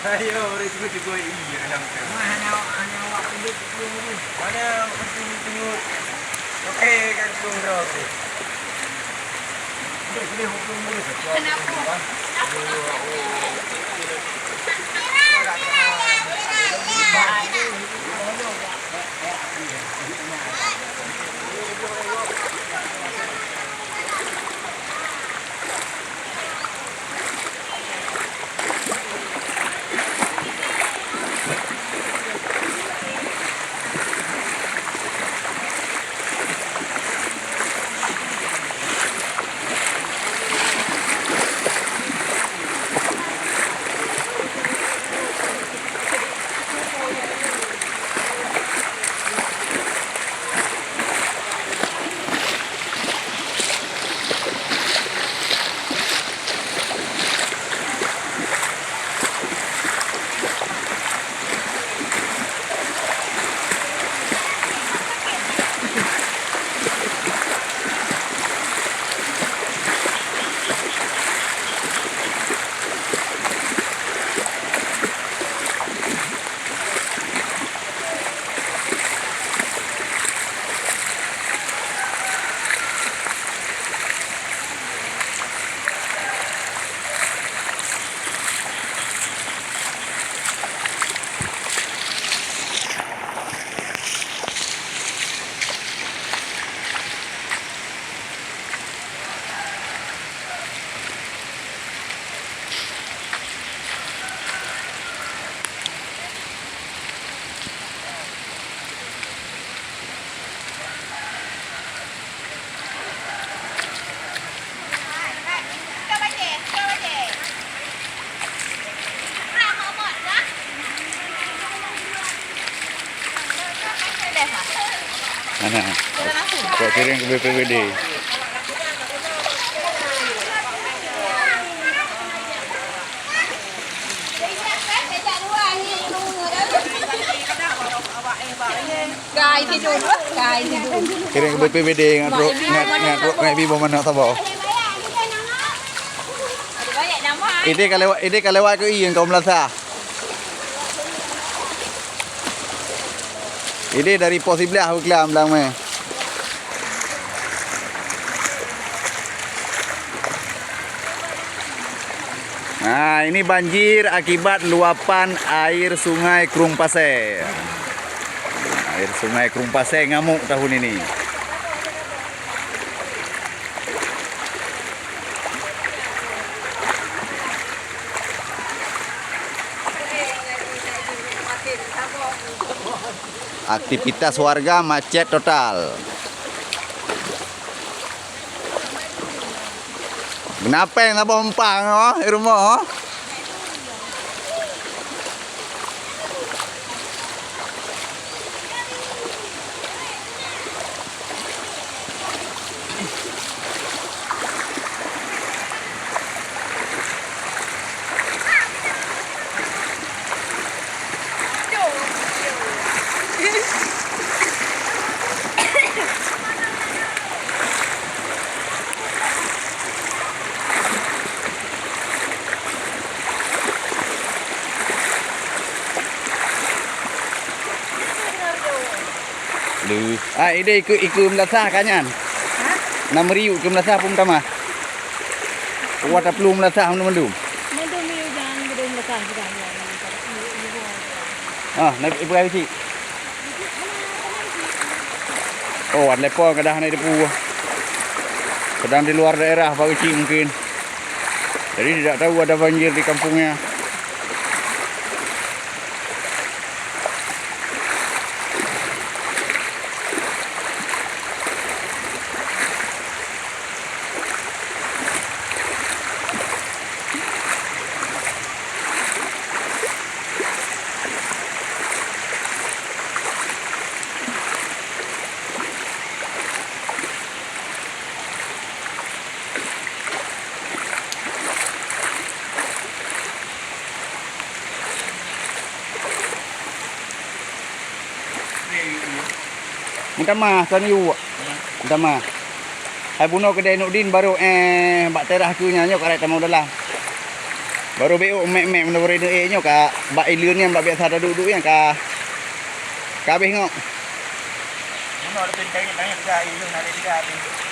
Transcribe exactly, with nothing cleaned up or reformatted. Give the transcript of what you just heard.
Ayo, orang cuba-cuba iya dalam tu. Mana, mana awak tunjuk tu? Mana tunjuk-tunjuk? Okey, kan tu dah okey. Kenapa? Mana? Kok kirim ke B P B D? Gai tidur, gai tidur. Kirim ke B P B D ngon trok, ngon, ngon trok, ngon ibu manok saboh. Idéh ka lewat, idéh ka lewat keu ié ngon meulasa. Idéh dari pos siblaih beuklam blang meh. Nah, ini banjir akibat luapan air Sungai Krueng Pasè. Air Sungai Krueng Pasè ngamuk tahun ini. Aktivitas warga macet total. Beunapéng saboh empang, oh, di rumoh, oh. Leuh. Ah, idéh ikeu, ikeu meulasah ka nyan. Ha? Na meuriuk ikeu meulasah peue meutamah? Wah, taplueng meulasah mandum-mandum. Mandum meuriuk nyan, mandum meulasah sudah nyan. Ah, na ipeugah cit. Oh, ada lepon kadah na idepu. Sedang di luar daerah Pak Keuchik mungkin. Jadi tidak tahu ada banjir di kampungnya. Meutamah, Tuan Yu. Meutamah. Hai bunoe keudè Nurdin barô, eh, bak teras keu nyan, nyoe karek tamong dalam. Baru beuk mek-mek meunurot eh nyoe ka bak ileuen nyan bak biasa taduek-duek nyan ka, ka habéh ngok. Bunoe ada teunteng tanya tiga ileuen ada tiga habéh.